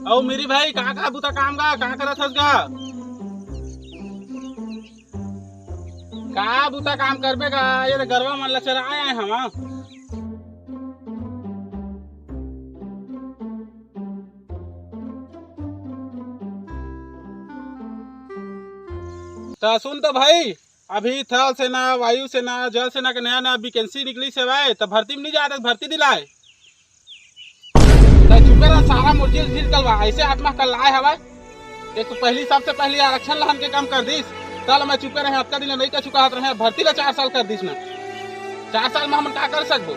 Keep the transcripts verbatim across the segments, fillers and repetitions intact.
अउ मेरी भाई, का का बुता काम गा, का करत हस गा? का बुता काम करबे गा? ये तो गरवा मन ला चराए आए हवा। त सुन तो भाई, अभी थल सेना, वायु सेना, जल सेना के नया नया वैकेंसी निकलिस हवय, त भर्ती में नहीं जात, भर्ती दिलाए। त चुपे रह, सारा मुर्गी उर्गी निकलवा, ऐसे आत्मा कल लाए हवय। एक तो पहली, सबसे पहली आरक्षण लहन के काम कर दिस, तल मैं चुपे रहे, अतका दिन नहीं कर चुका रहत रहे, भर्ती ला चार साल कर दिस ना। चार साल में हमन का कर सकबो?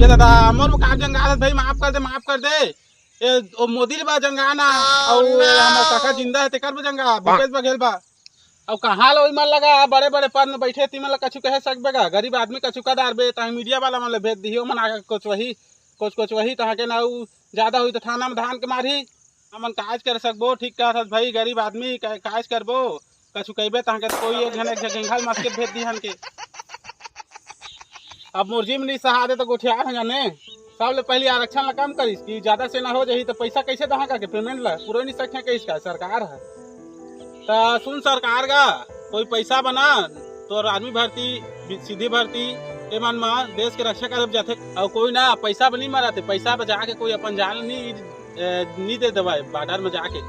ये दादा, मोर बर का जंगा भाई, माफ कर दे, माफ कर दे। ए, ओ मोदी ले बा जंगा ना, अउ ये हमर काका जिंदा हे, तेकर बा जंगा, भूपेश बघेल बा। अउ कहाँ ले ओई मन लगा, बड़े-बड़े पद में बैठे, ती मन ला कछु कहे सकबे गा? गरीब आदमी कछु कर डारबे, तहाँ मीडिया वाला मन ले भेज दिही, ओमन आके कोचवही, कोच-, कोचवही, तहाँ के ना उ ज्यादा होई त थाना में धान के मारही। हमन काज कर सकबो, ठीक कहत हस भाई, गरीब आदमी का-, काज करबो, कछु कहिबे तहाँ के कोई एक झन, एक झन गेंघा ल मस के भेज दिहन के। अब मोर जी में नहीं सहा दे तो गोठियार हो जाने। सबले पहली आरक्षण ला कम करिस कि ज्यादा सेना हो जाही तो पैसा कैसे दहा करके पेमेंट ला पूरा नहीं सके कहिस का सरकार है। त सुन सरकार गा, कोई पैसा बना, तोर आर्मी भर्ती, सीधी भर्ती, एमन म देश के रक्षा करे जाथे। अउ कोई ना पैसा ब नहीं मराते, पैसा बचा के कोई अपन जान नहीं, ए, नहीं दे देवाय बॉर्डर में जाके।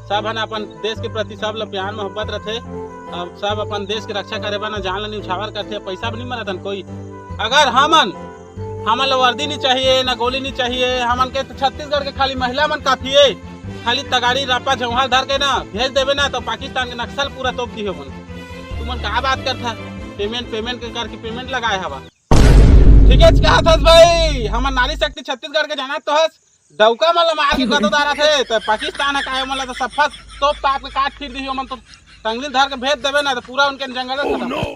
सब हन अपन देश के प्रति सब ल प्यार मोहब्बत रथे। अब सब अपन देश के रक्षा करे बर ना जान ल निछावर करथे, पैसा ब नहीं मरातन कोई। अगर हमन, हमन ल वर्दी नहीं चाहिए, ना गोली नहीं चाहिए, हमन के तो छत्तीसगढ़ के खाली महिला मन काफी है। खाली तगाड़ी, रापा, झंझाल धर के ना भेज देबे ना, तो पाकिस्तान के नक्सल पूरा तोप दिही हमन। तुमन का बात करथा? पेमेंट, पेमेंट के करके पेमेंट लगाए हवा। ठीक है, कहत हस भाई, हमर नारी शक्ति छत्तीसगढ़ के जानत तो हस, डौका मन ल मार के कतो डारत हे, त पाकिस्तान ह काय, ओमन ल तो सफा तोप ताप के काट फिर दिही, ओमन तो टंगली धर के भेज देबे ना, तो पूरा उनके जंगल खत्म।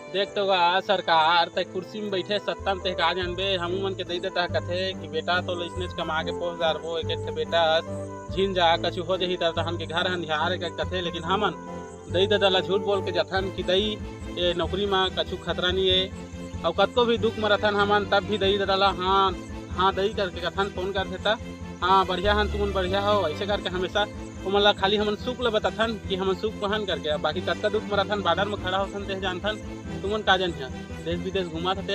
देख तो गा सरकार, तै कुर्सी में बैठे, सत्ता में, तै का जानबे, हमू मन के दई देता कथे कि बेटा तो लइसनेच कमा के पोस डारबो, एक एक ठे बेटा झिन जा, कछु हो जही त तहन के घर हंधियार के कथे, लेकिन हमन दई ददा ला झूठ बोल के जथन कि दई, ए नौकरी मा कछु खतरा नहीं है। अउ कतको भी दुख म रथन हमन, तब भी दई ददा ला हाँ, हाँ दई करके कथन, फोन करथे त, हाँ बढ़िया हन, तुमन बढ़िया हो, ऐसे करके हमेशा ओमन ला खाली हमन सुख ल बताथन कि हमन सुख पहन करके। अब बाकी कतका दुख म रथन, बॉर्डर म खड़ा होथन, तेह जानथन। तुमन का जनिहा, देश विदेश घूमत हते,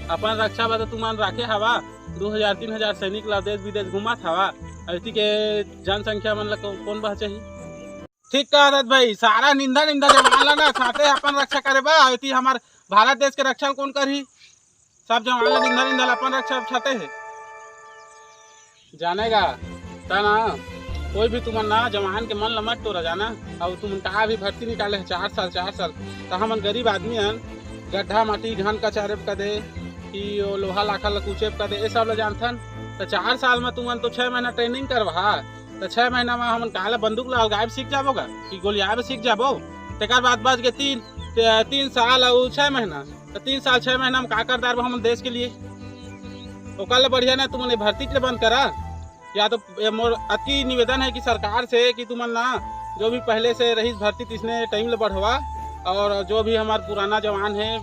अपन रक्षा बर तो तुमन राखे हवा, दो हजार तीन हजार सैनिक ला देश विदेश घूमत हवा। अइती के जनसंख्या मन ला को-, कौन बहचही? ठीक कहत हस भाई, सारा निंदा निंदा जवान ला ना छाटे अपन रक्षा करे बर, अइती हमर भारत देश के रक्षा ल कौन करही? सब जवान ला निंदा निंदा ला अपन रक्षा छाटे हे। जानेगा ता ना, कोई भी तुमन ना जवान के मन ला मत टोरा जाना। अउ तुमन का भी भर्ती निकाले हे चार साल, चार साल, त हमन गरीब आदमी हन, गड्ढा माटी घन कचारे कदे कि ओ लोहा लाखा ला कुचे कदे, ये सब ला जानथन। त चार साल में तुमन तो छह महीना ट्रेनिंग करवा, त छह महीना में हमन काला बंदूक ला अलगाए सीख जाबो गा कि गोलियाए सीख जाबो? तेकर बाद बच के तीन, ते-, तीन साल अउ छह महीना। त तीन साल छह महीना में का कर डारबो हमन देश के लिए? ओकर ले बढ़िया ना तुमन ये भर्ती के बंद करा। या तो ये मोर अति निवेदन है कि सरकार से कि तुमन ना जो भी पहले से रहीस भर्ती, तिसने टाइम ले बढ़वा, और जो भी हमार पुराना जवान है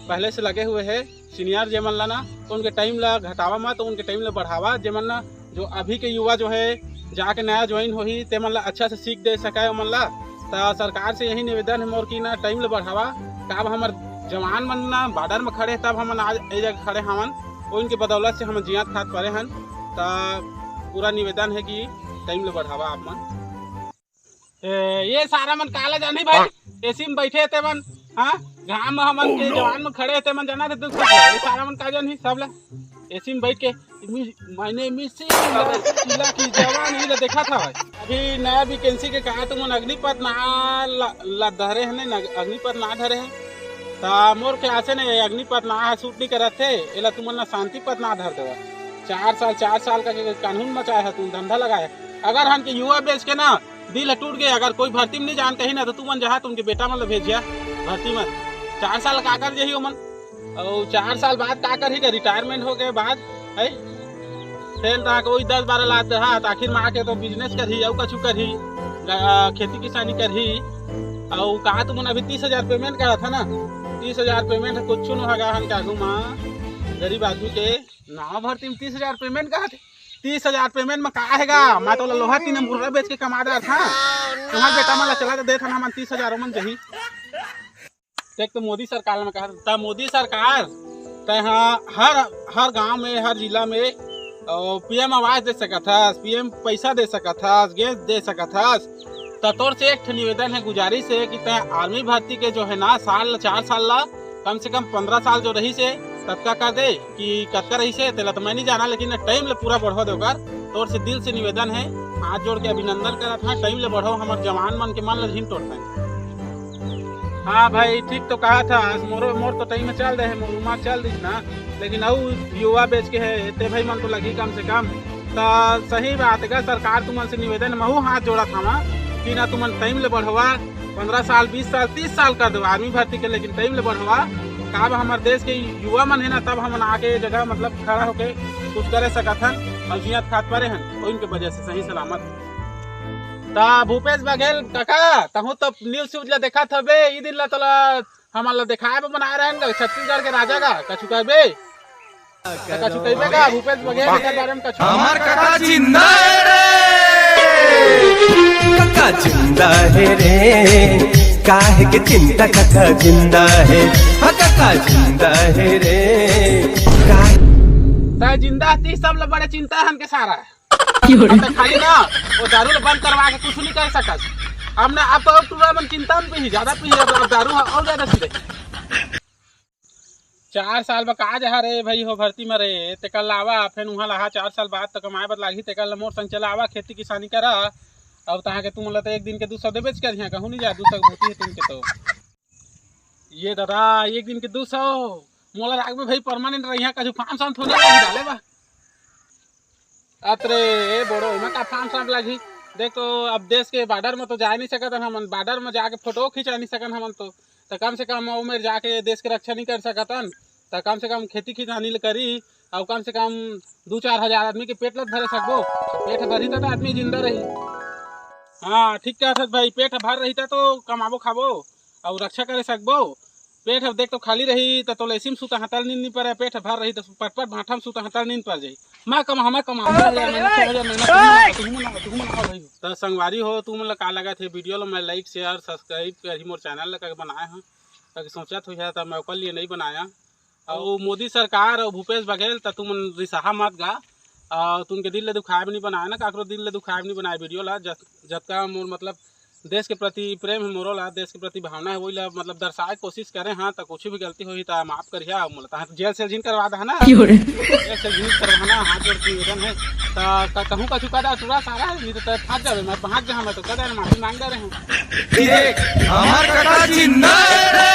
पहले से लगे हुए है सीनियर, जेमन ला ना उनके टाइम ला घटावा मत, उनके टाइम ला बढ़ावा, जेमन ना जो अभी के युवा जो है जाके नया ज्वाइन होही, ते मन ला अच्छा से सीख दे सकाय ओमन ला। त सरकार से यही निवेदन है मोर कि ना टाइम ला बढ़ावा। काब हमर जवान मन ना बॉर्डर में खड़े, तब हमन आज ए जगह खड़े हवन, उनके बदौलत से हमन जियत खात परे हन। त पूरा निवेदन है कि टाइम ला बढ़ावा आप मन। ए, ये सारा मन काला जानी भाई, एसी में बैठे हे ते मन, हाँ, घाम में हमन के जवान में खड़े हे ते मन जाना थे दुख सुख। ये सारा मन का जानी सब ला एसी में बैठ के मी-, मैंने मिसी ला की जवान ही ला देखा था भाई। अभी नया वैकेंसी के कहा तुमन अग्निपथ ना ला, ला धरे है ना, अग्निपथ ना धरे है। ता मोर के आसे नहीं, अग्निपथ ना है, सूट नहीं करत थे, एला तुमन ना शांति पथ ना धर देवा। चार साल, चार साल का के कानून मचाए है, तुम धंधा लगाए है। अगर हम के युवा बेच के ना दिल ह टूट गए, अगर कोई भर्ती में नहीं जान कही ना, तो तुमन जहाँ तुमके बेटा मन ल भेजिया भर्ती में। चार साल का कर जही ओमन, और चार साल बाद का करही का, रिटायरमेंट हो गए बाद है, फेल रहा कोई दस बारह लाख देहा, तो आखिर में आके तो बिजनेस करही, अउ कछु करही, ग-, खेती किसानी करही। अउ कहा तुमन अभी तीस हजार पेमेंट कहा था ना, तीस हजार पेमेंट कुछ नु हगा हन के आगू मा गरीब आदमी के नावा भर्ती में तीस हजार पेमेंट कहा थे। तीस हजार पेमेंट में का हे गा? मैं तो लोहा टीना मुर्रा बेच के कमा डारथंव। तुम्हार बेटा मन ला चला दे देथन हमन, तीस हजार मन जही। देख तो मोदी सरकार में कहा था, मोदी सरकार, तै हा हर, हर गांव में, हर जिला में पीएम आवास दे सकत हस, पीएम पैसा दे सकत हस, गैस दे सकत हस। त तोर से एक ठे निवेदन हे, गुजारिश हे कि तै आर्मी भर्ती के जो हे ना, साल, चार साल ला, कम से कम पंद्रह साल जो रहिस हे, ततका कर दे। कि कतका रहिस हे तेला तो मैं नहीं जाना, लेकिन टाइम ले पूरा बढ़वा दे ओकर। तोर से दिल से निवेदन हे, हाथ जोड़ के अभिनंदन करत हंव, टाइम ले बढ़ो, हमर जवान मन के मन ल झिन टोट। हाँ भाई, ठीक तो कहा था, मोरो, मोर तो टाइम में चल रहे, मोर उमर चल रही ना, लेकिन अउ युवा बेच के हे, ते भाई मन तो लगी कम से कम। त सही बात हे, सरकार तुमन से निवेदन, महू हाथ जोड़त हंव कि ना तुमन टाइम ले बढ़वा, पंद्रह साल, बीस साल, तीस साल कर दो आर्मी भर्ती के, लेकिन टाइम ले बढ़वा। काबर हमर देश के युवा मन हे ना, तब हमन आगे जगह मतलब खड़ा होके कुछ करे सकत हन अउ जियत खात परे हन, उनके वजह से सही सलामत। त भूपेश बघेल काका, तहूं तो न्यूज व्यूज ला देखत हबे, ई दिन ला तोला हमन ला देखाए बर बनाए रहन गा, छत्तीसगढ़ के राजा का, कछु कहबे? त कछु कहिबे का भूपेश बघेल के बारे में कछु? हमर कका जिंदा हे रे। कका जिंदा हे रे, काहे के चिंता, कका जिंदा हे। हाँ, कका जिंदा हे रे, काहे? तै जिंदा हती, सब ले बड़े चिंता हन के सारा। अब तै खाली ना, वो दारू ले बंद करवा के कुछ नहीं कर सकस। हमने अब तो टूरा मन चिंता में पीही, ज्यादा पीही, अब, अब दारू ह-, और ज्यादा पी रही। चार साल बा का जहा रे भाई हो भर्ती में रे, तेकर लावा, फेन उहाँ लहा चार साल बाद तो कमाए बर लागही, तेकर ला मोर संग चलावा, खेती किसानी करा। अब तहाँ के तुमन ला तो एक दिन के दू सौ देबेच करिहा, कहूँ नहीं जा, दू सौ भूती हे तुमके तो। ये दादा, एक दिन के दू सौ, मोला लागबे भाई परमानेंट रहिहा, कछु फार्म सार्म थोड़ी डाले बा। अतरे ए बोड़ो, एमा का फार्म सार्म लागही? देख तो, अब देश के बॉर्डर में तो जा नहीं सकत हन हमन, बॉर्डर में जाके फोटो खिंचा नहीं सकन हमन तो, तो कम से कम ओ मेर जाके देश के रक्षा नहीं कर सकत हन, तो कम से कम खेती किसानी ल करी, और कम से कम दू चार हजार आदमी के पेट ल भरे सकबो। पेट भरही तो आदमी जिंदा रही। हाँ, ठीक कहत हस भाई, पेट भर रही तो कमाबो खाबो और रक्षा करे सकबो। पेट ह देख तो खाली रही, त तोला एसी में सुता हतल नींद नहीं परे, पेट ह भर रही, त पटपट भाठा में सुता हतल नींद पर जाही। मैं कमा, मैं कमा, मैं कमा, मैं कमा, मैं कमा, तुम ना, तुम ना, भाई। त संगवारी हो, तुमन ला का लगत हे वीडियो ला? मैं लाइक, शेयर, सब्सक्राइब करही मोर चैनल ला, करके बनाए हंव, ताकि सोचत होइहा, त मैं ओकर लिए नहीं बनाया। अउ मोदी सरकार अउ भूपेश बघेल, त तुमन रिसाहा मत गा। अउ तुमके दिल ले दुखाए बर नहीं बनाए ना, काकरो दिल ले दुखाए बर नहीं बनाए वीडियो ला। जत-, जतका मोर मतलब देश के प्रति प्रेम हे मोरो ला, देश के प्रति भावना हे, वही ला मतलब दर्शाए के कोशिश करे हंव, त कुछ भी गलती होही त माफ करिहा, मोला तहाँ जेल से झिन करवा दहा ना। क्यों रे? जेल से झिन करवा ना, हाथ जोड़ के निवेदन हे। त क-, कहूँ कछु कदा टूरा सारा, नहीं तो तै फंस जाबे, मैं भाग जा, मैं तो कदा माफी मांग रहे हंव। ये हमर कका जिंदा हे रे।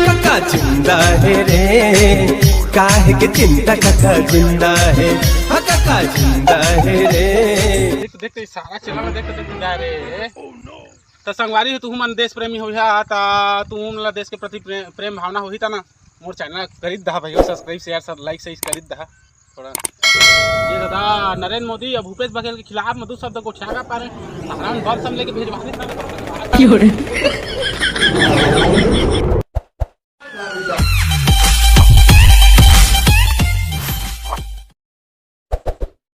कका जिंदा हे रे, काहे के चिंता, कका जिंदा हे। हाँ, कका जिंदा हे रे। देख, देख, ये सारा चला, देख, देख, जा रे। त संगवारी हो, तुहू मन देश प्रेमी होइहा, त तुहू मन ला देश के प्रति प्रे-, प्रेम भावना होही, त ना मोर चैनल करित दहा भाई, सब्सक्राइब, शेयर, सब लाइक, सही करित दहा। थोड़ा ये दादा, नरेंद्र मोदी अउ भूपेश बघेल के खिलाफ में दू शब्द गोठिया पारे, सारा बम सब लेके भेजवा दे। क्यों रे?